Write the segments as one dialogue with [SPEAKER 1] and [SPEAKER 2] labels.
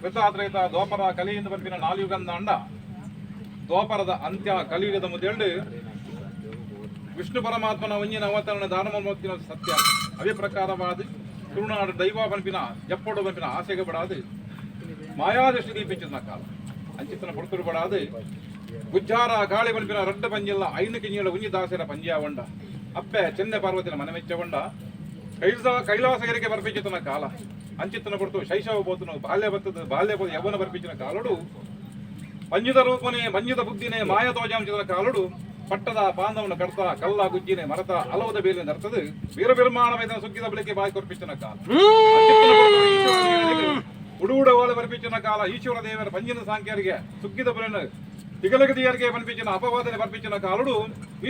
[SPEAKER 1] ಕೃತಾತ್ರೇತ ದ್ವಾಪರ ಕಲಿಯಿಂದ ಬರ್ಪಿನ ನಾಲ್ಯುಗಂದಾಂಡ ದ್ವಾಪರದ ಅಂತ್ಯ ಕಲಿಯುಗದ ಮುದೆಲ್ಡು ವಿಷ್ಣು ಪರಮಾತ್ಮನ ಒಂಜಿನ ಅವತರಣ ದಾನಮೂರ್ತಿನ ಸತ್ಯ. ಅವೇ ಪ್ರಕಾರವಾದ ತುಳುನಾಡು ದೈವ ಪನ್ಪಿನ ಜಪ್ಪೊಡು ಪನ್ಪಿನ ಆಸೆಗೆ ಬಡಾದು ಮಾಯಾದೃಷ್ಟಿ ದೀಪಿಂಚಿನ ಕಾಲ. ಅಂಚಿತನ ಪೊರ್ತುಡು ಬಡಾದು ಗುಜ್ಜಾರ ಗಾಳಿ ಪನ್ಪಿನ ರಡ್ಡ ಪಂಜಿಲ್ಲ ಐನು ಕಿಂಜಿಲ ಉಂಜಿ ದಾಸರ ಪಂಜಿಯಾವಂಡ ಅಪ್ಪೆ ಚೆನ್ನೆ ಪಾರ್ವತಿನ ಮನಮೆಚ್ಚವಂಡ ಕೈಲಾಸಗಿರಿಗೆ ಬರ್ಪಿಂಚಿತನ ಕಾಲ. ಅಂಚಿತ್ತನ ಪೊರ್ತು ಶೈಶವ ಪೋತುನು, ಬಾಲ್ಯ ಬತ್ತದ, ಬಾಲ್ಯ ಪೋತು ಯೌವನ ಬರ್ಪಿಂಚಿನ ಕಾಲುಡು ಪಂಜದ ರೂಪನೇ ಪಂಜದ ಬುದ್ಧಿನೇ ಮಾಯ ತೋಜಾಂಶದ ಕಾಲುಡು ಪಟ್ಟದ ಪಾಂದವನ ಕಡ್ತ ಕಲ್ಲ ಗುಜ್ಜಿನೆ ಮರತ ಅಲವದ ಬೇಲಿನ ನರ್ತದು ವೀರ ನಿರ್ಮಾಣ ಸುಗ್ಗಿದ ಬಳಿಕೆ ಬಾಯಿ ಕೊರ್ಪಿಂಚಿನ ಕಾಲ. ಅಂಚಿತ್ತನ ಪೊರ್ತು ಈಶ್ವರ ದೇವರಿಗೆ ಉಡುವುಡ ಓಲೆ ಬರ್ಪಿಂಚಿನ ಕಾಲ. ಈಶ್ವರ ದೇವರ ಪಂಜಿನ ಸಾಂಖ್ಯರಿಗೆ ಸುಗ್ಗಿದ ಬಲಿನ ತಿಗಲಗದಿಯರಿಗೆ ಬನ್ಪಿಂಚಿನ ಅಪವಾದನೆ ಬರ್ಪಿಂಚಿನ ಕಾಲುಡು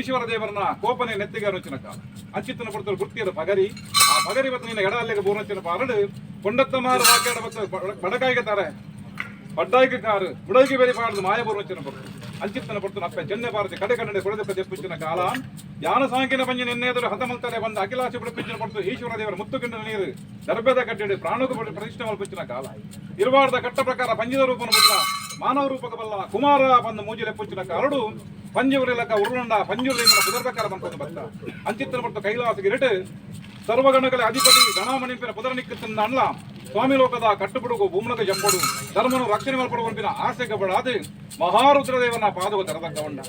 [SPEAKER 1] ಈಶ್ವರ ದೇವರನ್ನ ಕೋಪನೆ ನೆತ್ತಿಗೆ ಅನುಚಿನ ಕಾಲ. ಅಂಚಿತ್ತನ ಪೊರ್ತುಡು ಗುರ್ತಿಯದ ಪಗರಿ, ಆ ಪಗರಿ ಬತ್ತ ನಿನ್ನ ಎಡಅಲ್ಲಿಗೆ ಬೂರ್ನಚಿನ ಪಾಲಡು ಕೊಂಡತ್ತಮಾರು ವಾಕ್ಯಾಡ ಬತ್ತ ಬಡಕಾಯಿಗೆ ತಾರೆ ಪಡ್ಡಾಯಿಗೆ ಕಾರು ಬುಡೈಗೆ ಬೇರೆ ಪಾಡದು ಮಾಯ ಬೂರ್ವಚನ ಪೊರ್ತು. ಅಂಚಿತ್ತನ ಪೊರ್ತು ಅಪ್ಪೆ ಚೆನ್ನೆ ಪಾರತಿ ಕಡೆ ಕನ್ನಡ ಕೊಡದಕ್ಕ ತೆಪ್ಪಿಂಚಿನ ಕಾಲ. ಯಾನ ಸಾಂಕಿನ ಪಂಜಿ ನಿನ್ನೆದುರು ಹತಮಲ್ತಲೆ ಬಂದ ಅಖಿಲಾಸಿ ಬಿಡಿಪಿಂಚಿನ ಪೊರ್ತು ಈಶ್ವರ ದೇವರ ಮುತ್ತುಗಿಂಡ ನೀರು ದರ್ಬೆದ ಕಡ್ಡಿಡು ಪ್ರಾಣకు ಪ್ರತಿಷ್ಠೆ ಮಲ್ಪಿಂಚಿನ ಕಾಲ. ಇರುವಾರದ ಕಟ್ಟ ಪ್ರಕಾರ ಪಂಜಿದ ರೂಪನ ಬುಡ್ಲ ಮಾನವ ರೂಪಕ ಬಲ್ಲ ಕುಮಾರ ಬಂದ ಮೂಜಿಲೆ ಪುಂಚಿನ ಕಾಲಡು ಪಂಜುರಿಲಕ ಉರುಂಡ ಪಂಜುರ್ಲಿ ಪುದರ್ ಪ್ರಕಾರ ಬಂತದ್ದು ಬತ್ತ. ಅಂಚಿತ್ತನ ಪೊರ್ತು ಕೈಲಾಸ ಗಿರಿಟ್ ಸರ್ವಗಣಗಳ ಅಧಿಪತಿ ಗಣಮಣಿಪಿನ ಪುದರ ನಿಕ್ಕುತ್ತಿಂದ ಅಣ್ಲ ಸ್ವಾಮಿ ಲೋಕದ ಕಟ್ಟುಬಿಡುಗು ಭೂಮಲಕ ಜಂಬಡು ಧರ್ಮನು ರಕ್ಷಣೆ ಮಲ್ಪಡು ಆಸೆಗೆ ಬಡಾದು ಮಹಾರುದ್ರದೇವನ ಪಾದವ ತೆರೆದಕ್ಕವಂಡ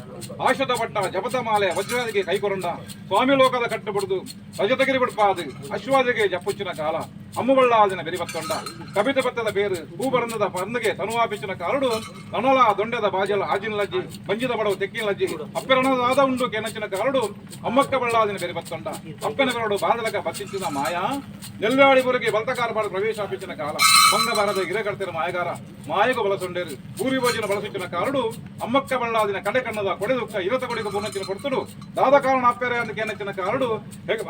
[SPEAKER 1] ಆಶದ ಭಟ್ಟ ಜಪತ ಮಾಲೆ ವಜ್ರಾದಿಗೆ ಕೈಕೊರಂಡ ಸ್ವಾಮಿ ಲೋಕದ ಕಟ್ಟುಬಿಡುದು ರಜತಗಿರಿ ಬಿಡ್ಪಾದು ಅಶ್ವಾದಿಗೆ ಜಪ್ಪುಚ್ಚಿನ ಕಾಲ. ಅಮ್ಮುಬಳ್ಳಾದಿನ ಬೆರಿಬತ್ತೊಂಡ ಕಬಿತ ಬತ್ತದ ಬೇರು ಹೂಬರಂದದ ಪಂದಿಗೆ ತನುವಾಪಿಚ್ಚಿನ ಕಾಲುಡು ನಣಲ ದೊಂಡೆದ ಬಾಜಲ ಆಜಿನ ಲಜ್ಜಿ ಬಂಜಿದ ಬಡವು ತೆಕ್ಕಿನ ಲಜ್ಜಿ ಅಪ್ಪೆರಣದಾದ ಉಂಡು ಕೆನಚಿನ ಕಾಲುಡು ಅಮ್ಮಕ್ಕ ಬಳ್ಳಾದಿನ ಬೆರಿಬತ್ತೊಂಡ ಅಪ್ಪನ ಬೆರಡು ಬಾದಲಕ ಬತ್ತಿಂಚಿನ ಮಾಯಾ ನೆಲ್ವಾಡಿ ಬುರುಗಿ ಬಲ್ತಕಾರ ಬಾಡು ಪ್ರವೇಶಾಪಿಂಚಿನ ಕಾಲ. ಬಂಗ ಬಾರದ ಗಿರಕಡ್ತಿರ ಮಾಯಗಾರ ಮಾಯಗು ಬಲಸೊಂಡೇರು ಭೂರಿ ಭೋಜನ ಬಳಸುತ್ತಿನ ಕಾಲುಡು ಅಮ್ಮಕ್ಕ ಬಳ್ಳಾದಿನ ಕಡೆ ಕಣ್ಣದ ಕೊಡೆದುಕ್ಕ ಇರತ ಕೊಡಿಗೆ ಪೂರ್ಣಚಿನ ಕೊಡ್ತುಡು ದಾದ ಕಾರಣ ಅಪ್ಪೆರೆ ಅಂದ ಕೆನಚಿನ ಕಾಲುಡು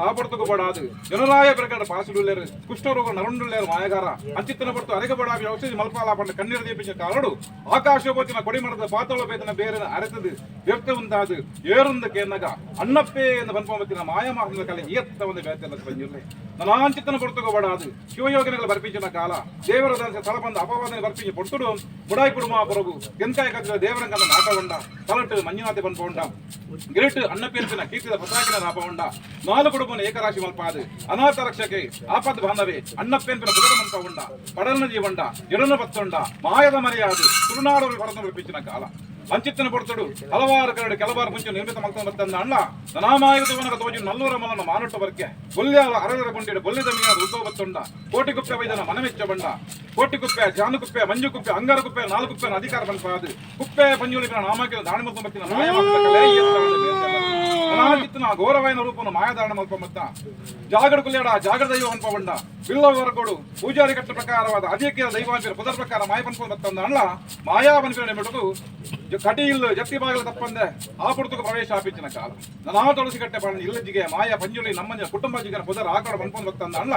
[SPEAKER 1] ಆ ಪೊರ್ತುಗು ಬಡಾದು ಜನರಾಯ ಪ್ರಕರಣ ಪಾಸುಡುಲ್ಲೇರು ಕುಷ್ಠರೋಗ ನರುಂಡುಲ್ಲೇರು ಮಾಯಗಾರ. ಅಂಚಿತ್ತನ ಪಡ್ತು ಅರೆಗ ಬಡಾವಿ ಔಷಧಿ ಮಲ್ಪಾಲ ಪಂಡ ಕಣ್ಣೀರು ದೀಪಿಂಚಿನ ಕಾಲುಡು ಆಕಾಶ ಬೋಚಿನ ಕೊಡಿಮರದ ಪಾತಳ ಬೇತನ ಬೇರೆನ ಅರೆತದು ವ್ಯರ್ಥ ಉಂದಾದು ಏರುಂದ ಕೇನಗ ಅಣ್ಣಪ್ಪೇ ಎಂದು ಬನ್ಪಮತ್ತಿನ ಮಾಯಮಾಹದ ಕಲೆ ಇಯತ್ತ ಒಂದು ಬೇತೆಲ್ಲ ಬಂದಿರಲಿ ನನಾಂಚಿತ್ತನ ಪೊರ್ತುಗು ಬಡಾದು ಶಿವಯೋಗನೆಗಳ ಬರ್ಪಿಂಚಿನ ಕಾಲ. ದೇವರ ದಾಸ ತಲಬಂದ ಅಪವಾದನೆ ಬರ್ಪಿಂಚಿ ಪೊರ್ತುಡು ಬುಡಾಯಿ ಕುಡುಮ ಪೊರಗು ಕೆಂಕಾಯ ಕದ್ದ ದೇವರಂಗನ ನಾಟವಂಡ ತಲಟು ಮಂಜುನಾಥೆ ಬನ್ಪೊಂಡ ಗಿರಿಟು ಅಣ್ಣಪೇರ್ಪಿನ ಕೀರ್ತಿದ ಪತಾಕಿನ ನಾಪವಂಡ ನಾಲು ಕುಡುಬನ ಏಕರಾಶಿ ಮಲ್ಪಾದು ಅನಾಥ ರಕ್ಷಕೆ ಆಪದ್ ಬಾಂಧವೆ ಅಣ್ಣಪ್ಪೇನ್ಪಿನ ಪುದರ ಮನ್ಪವಂಡ ಪಡಲ್ನ ಜೀವಂಡ ಜಡನ ಬತ್ತೊಂಡ ಮಾಯದ ಮರೆಯಾದು ತುಳುನಾಡು ಭರತ ಬರ್ಪಿಂಚಿನ ಕಾಲ. ಅಂಚಿತ್ತನ ಪೊರ್ತುಡು ಹಲವಾರು ಕರಡು ಕೆಲವಾರು ಮುಂಚೆ ನಿರ್ಮಿತ ಮಲ್ತನ ಬತ್ತಂದ ಅಣ್ಣ ನನಾಮಾಯುಧವನಗ ತೋಜು ನಲ್ಲೂರ ಮಲನ ಮಾನುಟ್ಟ ವರ್ಕೆ ಬೊಲ್ಯಾಲ ಅರಳರ ಗುಂಡಿಡು ಬೊಲ್ಲಿದ ಮೀನ ಉದ್ಭವ ಬತ್ತೊಂಡ ಕೋಟಿ ಕುಪ್ಪೆ ವೈದನ ಮನಮೆಚ್ಚ ಬಂಡ ಕೋಟಿ ಕುಪ್ಪೆ ಜಾನು ಕುಪ್ಪೆ ಮಂಜು ಕುಪ್ಪೆ ಅಂಗಾರ ಕುಪ್ಪೆ ನಾಲ್ಕು ಕುಪ್ಪೆ ಅಧಿಕಾರ ಬನ್ಪಾದು ಕುಪ್ಪೆ ಪಂಜುಲಿಪಿನ ನಾಮಾಕಿನ ದಾಣಿ ಮಲ್ತ ಬತ್ತಿನ ಮಾಯ ಕಲೆ ನನಾಚಿತ್ತನ ಘೋರವಾಯನ ರೂಪನು ಮಾಯಧಾರಣ ಮಲ್ಪ ಮತ್ತ ಜಾಗಡ ಕುಲ್ಯಾಡ ಜಾಗಡ ದೈವ ಅನ್ಪವಂಡ ಬಿಲ್ಲವರಗೋಡು ಪೂಜಾರಿ ಕಟ್ಟ ಪ್ರಕಾರವಾದ ಅದೇಕಿಯ ದೈವ ಅನ್ಪಿನ ಪುದರ್ ಪ್ರಕಾರ ಮಾಯ ಪನ್ಪೊಂದು ಬತ್ತಂದ ಅಣ್ಣ ಮಾಯಾ ಬನ್ಪಿನ ಮೆಟುಕು ಕಟಿಯಿಲ್ಲು ಜತ್ತಿ ಬಾಗಿಲು ತಪ್ಪಂದೆ ಆ ಪುರ್ತುಕು ಪ್ರವೇಶ ಆಪಿಂಚಿನ ಕಾಲ. ನಾ ತುಳಸಿ ಕಟ್ಟೆ ಪಾಡ ಇಲ್ಲಜಿಗೆ ಮಾಯ ಪಂಜುಲಿ ನಮ್ಮಂಜ ಕುಟುಂಬ ಜಿಗನ ಪುದರ್ ಆಕಡ ಬನ್ಪೊಂದು ಬತ್ತಂದ ಅಣ್ಣ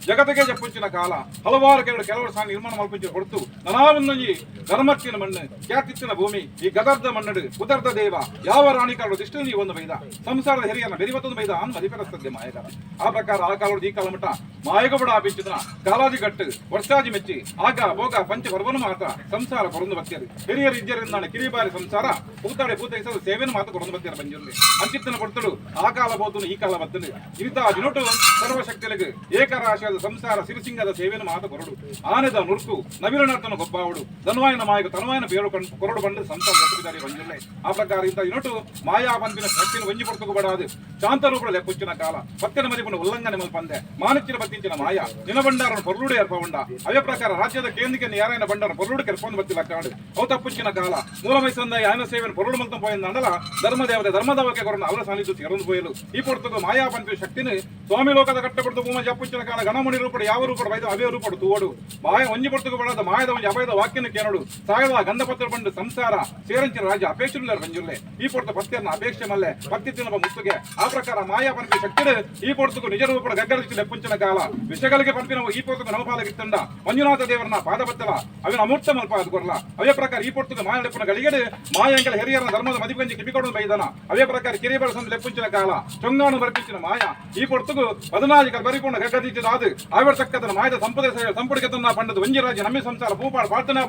[SPEAKER 1] ಜಗತ್ತಿಗೆ ಜಪ್ಪುಂಚಿನ ಕಾಲ. ಹಲವಾರು ಕೆಲವು ಕೆಲವರು ಸಾಂಗ್ ನಿರ್ಮಾಣ ಮಲ್ಪುಂಚಿನ ಹೊರತು ನನಾವೊಂದೊಂಜಿ ಧರ್ಮಕ್ಕಿನ ಮಣ್ಣು ಖ್ಯಾತಿತ್ತಿನ ಭೂಮಿ ಈ ಗದರ್ದ ಮಣ್ಣಡು ಪುದರ್ದ ದೇವ ಯಾವ ರಾಣಿಕಾರರು ದಿಷ್ಟನಿ ಒಂದು ಬೈದ ಸಂಸಾರದ ಹಿರಿಯನ ಬೆರಿವತ್ತೊಂದು ಬೈದ ಅನ್ ಮದಿಪೆರಸ್ತದ್ದೆ ಮಾಯಗಾರ. ಆ ಪ್ರಕಾರ ಆ ಕಾಲೋಡು ಈ ಕಾಲ ಮಟ್ಟ ಮಾಯಗಬಡ ಆಪಿಂಚಿನ ಕಾಲಾದಿ ಗಟ್ಟು ವರ್ಷಾಜಿ ಮೆಚ್ಚಿ ಆಗ ಭೋಗ ಪಂಚ ಪರ್ವನು ಮಾತ ಸಂಸಾರ ಕೊರೊಂದು ಬತ್ತಿಯರು ಹಿರಿಯರು ಇಜ್ಜರಿಂದಾಣ ಕಿರಿಬಾರಿ ಸಂಸಾರ ಪೂತಾಡೆ ಪೂತೈಸದ ಸೇವೆನು ಮಾತು ಕೊರೊಂದು ಬತ್ತಿಯರ ಬಂಜುರ್ಲಿ. ಅಂಚಿತ್ತನ ಕೊಡ್ತಡು ಆ ಕಾಲ ಬೋತನು ಈ ಕಾಲ ಬತ್ತನು ಇನಿತ ದಿನೊಟು ಸರ್ವಶಕ್ತಿಗಳಿಗೆ ಏಕರಾಶಿಯಾದ ಸಂಸಾರ ಸಿರಿಸಿಂಗದ ಸೇವೆನು ಮಾತು ಕೊರಡು ಆನೆದ ನುರುಕು ನವಿಲ ನರ್ತನ ಗೊಬ್ಬಾವುಡು ಧನ್ವಾಯನ ಮಾಯಗ ತನ್ವಾಯನ ಬೇರು ಕೊರಡು ಬಂದು ಸಂಸಾರ ಗಟ್ಟಿದಾರಿ ಬಂಜುರ್ಲೆ. ಆ ಪ್ರಕಾರ ಇಂಥ ದಿನೊಟು ಮಾಯಾ ಬಂದಿನ ಶಕ್ತಿನ ಒಂಜಿ ಪೊರ್ತುಗು ಬಡಾದು ಶಾಂತ ರೂಪದ ಲೆಪ್ಪುಚ್ಚಿನ ಕಾಲ. ಪತ್ತಿನ ಮದಿಪುನ ಉಲ್ಲಂಘನೆ ಮಲ್ಪಂದೆ ಮಾನಿಚ್ಚಿನ ಬತ್ತಿಂಚಿನ ಮಾಯ ನಿನ ಬಂಡಾರನು ಪೊರ್ಲುಡೆ ಏರ್ಪವುಂಡ ಅವೇ ಪ್ರಕಾರ ರಾಜ್ಯದ ಕೇಂದ್ರಕ್ಕೆ ಯಾರಾಯನ ಬಂಡಾರ ಪೊರ್ಲುಡು ಕೆರ್ಪೊಂದು ಬತ್ತಿಲ್ಲ ಕಾಡು ಅವು ತಪ್ಪುಚ್ಚಿನ ಕಾಲ. ಮೂಲ ಮೈಸಂದ ಯಾನ ಸೇವೆಯನ್ನು ಪೊರ್ಲುಡು ಮಲ್ತ ಪೋಯಿಂದಂಡಲ ಧರ್ಮದೇವತೆ ಧರ್ಮದವಕ್ಕೆ ಕೊರನ ಅಲ್ಲ ಸಾನ್ನಿಧ್ಯ ತೆರந்து ಪೋಯಲು. ಈ ಪೊರ್ತುಗು ಮಾಯಾ ಪನ್ಪಿ ಶಕ್ತಿನ ಸ್ವಾಮಿ ಲೋಕದ ಕಟ್ಟಪಡ್ತು ಭೂಮ ಜಪ್ಪುಚ್ಚಿನ ಕಾಲ. ಗಣಮುನಿ ರೂಪಡು ಯಾವ ರೂಪಡು ವೈದ ಅವೇ ರೂಪಡು ತೂವಡು ಮಾಯ ಒಂಜಿ ಪೊರ್ತುಗು ಬಡದ ಮಾಯದ ಒಂಜಿ ಅಭಯದ ವಾಕ್ಯನ ಕೇನಡು ಸಾಯದ ಗಂಧಪತ್ರ ಬಂಡು ಸಂಸಾರ ಸೇರಂಚಿನ ರಾಜ್ಯ ಅಪೇಕ್ಷೆ ಬಂಜುರ್ಲೆ. ಈ ಪೊರ್ತು ಪತ್ಯನ್ನ ಅಪೇಕ್ಷೆ ಮಲ್ಲೆ ಪತ್ತಿ ತಿನ್ನಬ ಮುತ್ತುಗೆ. ಆ ಪ್ರಕಾರ ಮಾಯಾ ಪನ್ಪಿ ಶಕ್ತಿಡು ಈ ಪೊರ್ತುಗು ನಿಜ ರೂಪಡು ಗಗ್ಗರದಿಚ್ಚು ಲೆಪ್ಪುಂಚಿನ ಕಾಲ. ವಿಷಗಳಿಗೆ ಪನ್ಪಿನ ಈ ಪೊರ್ತುಗು ನವಪಾಲಗಿತ್ತಂಡ ಮಂಜುನಾಥ ದೇವರನ್ನ ಪಾದಬತ್ತಲ ಅವಿನ ಅಮೂರ್ತ ಮಲ್ಪ ಅದು ಕೊರ್ಲ. ಅವೇ ಪ್ರಕಾರ ಈ ಪೊರ್ತುಗು ಮಾಯ ಲೆಪ್ಪುನ ಗಳಿಗೆಡು ಮಾಯಂಕಲ ಹೆರಿಯರ ಧರ್ಮದ ಮದಿಪಂಜಿ ಕಿಬಿಕೊಡು ಬೈದನ ಅವೇ ಪ್ರಕಾರ ಕಿರಿಬಳ ಸಂದ ಲೆಪ್ಪುಂಚಿನ ಕಾಲ ಚೊಂಗಾಣು ಬರ್ಪಿಂಚಿನ ಮಾಯ ಈ ಪೊರ್ತುಗು 14 ಕಲ್ ಬರಿಪುಂಡ ಗಗ್ಗದೀಚದಾದು ಆವಿಡ ತಕ್ಕದನ ಮಾಯದ ಸಂಪದ ಸಂಪುಡಿಗೆ ತನ್ನ ಪಂಡದ ಒಂಜಿ ರಾಜ್ಯ ನಮ್ಮಿ ಸಂಸಾರ ಪೂಪಾಡು ಪಾಡ್ತನ.